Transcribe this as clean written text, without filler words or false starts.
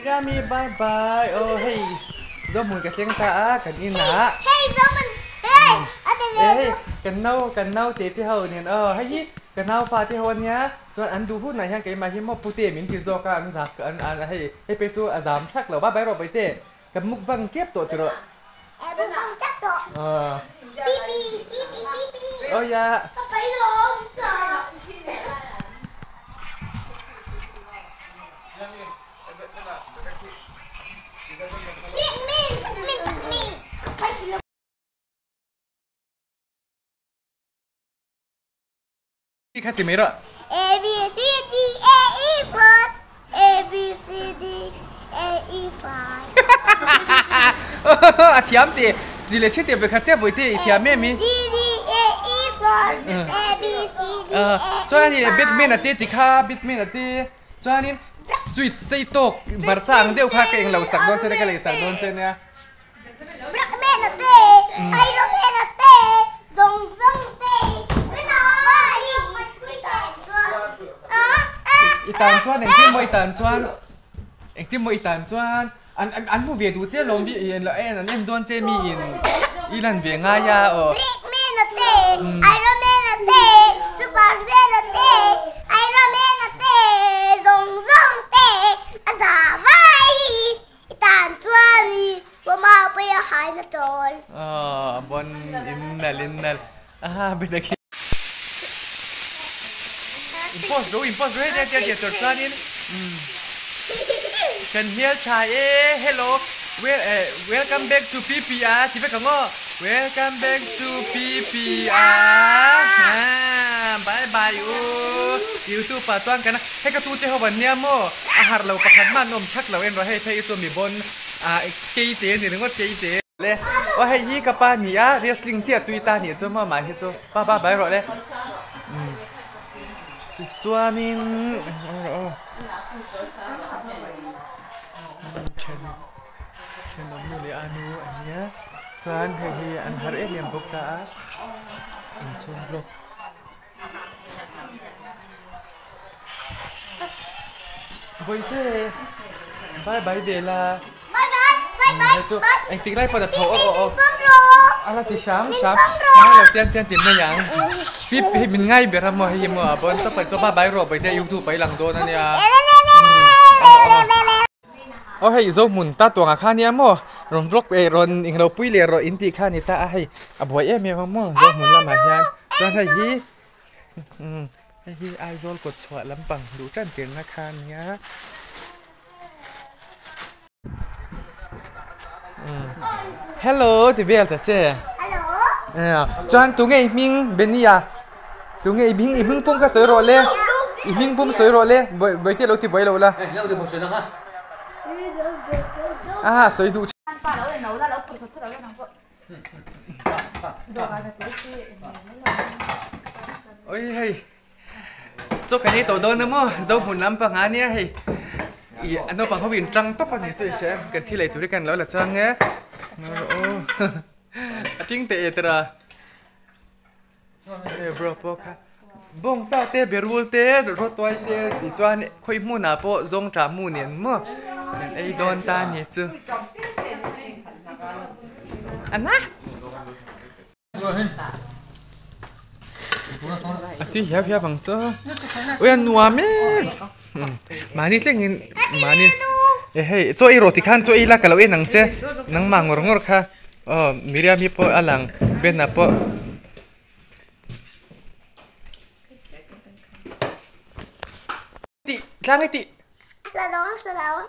Rami bye bye aw hei Zohmun ka thleng ta a kan inah Hei Zohmun hei a ti ve hei kan nau kan nau te te ho nen aw hei hi ka nau fa te ho ania chuan an duh hunah hian keimah hi maw pute min ti zawk a an zak an an hei hei pei chu a zam thak lo bye bye rawh Baite ka mukbang tep tawh tiraw Eh mukbang tep tawh pi pi pi pi pi pi aw ya ka pai lawm ta. Kha ti mai rawh. A B C D A E four A B C D A E five. A thiam ti ti leh thil tih vekhat chiah Bawihte i thiam em i? A B C D A E four A B C D A E five. Chuan ani Batman a te ti kha Batman a te chuanin sweet sei tawk hmarcha ang deuh kha ka englo sak dawn che nia ka lei sak dawn che nia. Blackman a te, Iron Man a te, zawng zawng te, I tan chuan engtin maw i tan chuan engtin maw i tan chuan an an an hmu ve duh che lawm bi en an en dawn che mi in i lan ve ngai a aw. Blackman a te, Iron Man a te, Superman a te, Iron Man a te, zawng zawng te, a za vai. I tan chuan i pawma pawh a haina tawl. Aw bon in nal in nal aha bena khi in post ro in post ro hei tia tia tur chuanin kan hmel tha e hello welcome back to PPR ti vek ang aw welcome back to PPR bye bye u youtube ah chuan kan hei ka tute ho an nia maw a harh lo pakhat hman awm thak lo en rawh hei phei chu mi bon ah kei te a ni ringawt kei te le aw hei hi ka pa ni a wrestling chiah tui ta nih chu maw mah hi chu pa pa bai rawh le umm tichuanin aw then thenawm nu leh a nu a nia chuan hei hi an har em em bawk ta a inchhung block. Bawihte bye bye ve la hei chu engtik lai pawn a tho awr awr awr a la ti hram hram ngai lo tian tian ti mai ang pip hei min ngai ber a maw hei hi maw a bawn tawp a chuan bye bye rawh bawihte youtube ah i lang dawn a nia aw hei Zohmun ta tuangah khan nia maw rawn vlog eh rawn englo pui leh rawh in tih kha a ni ta a hei a buai em em a maw Zohmun lamah hian chuan hei hi. Umm hei hi Aizawl kawt chhuah lampang duh tan tirna kha a nia umm hello ti vel ta che chuan tunge i hming Benny-a tunge i hming i hming pum kha sawi rawh le i hming pum sawi rawh le Bawihte lo ti buai lo la a sawi duh Oi hei chaw kan ei tawh dawn a maw zo hmun lampang a nia hei ih a naupang ho in tang tawp a ni chu i hria em kan thil ei tur hi kan lo la chang e aw a ting teh e tira e bro pawh kha bawng sa te berul te rawtuai te tichuan khawi hmunah pawh zawng tah mu nen maw kan ei dawn ta a ni chu a na a tui hiau hiau ang chu ui a nuam e mahni thlengin mahni e hei chaw ei rawh tikhan chaw ei la ka lo en ang che nangmah ngawr ngawr kha. Aw Miriam-i pawh a lang Ben-a pawh tih tlang i tih. A hla lo a hla lo.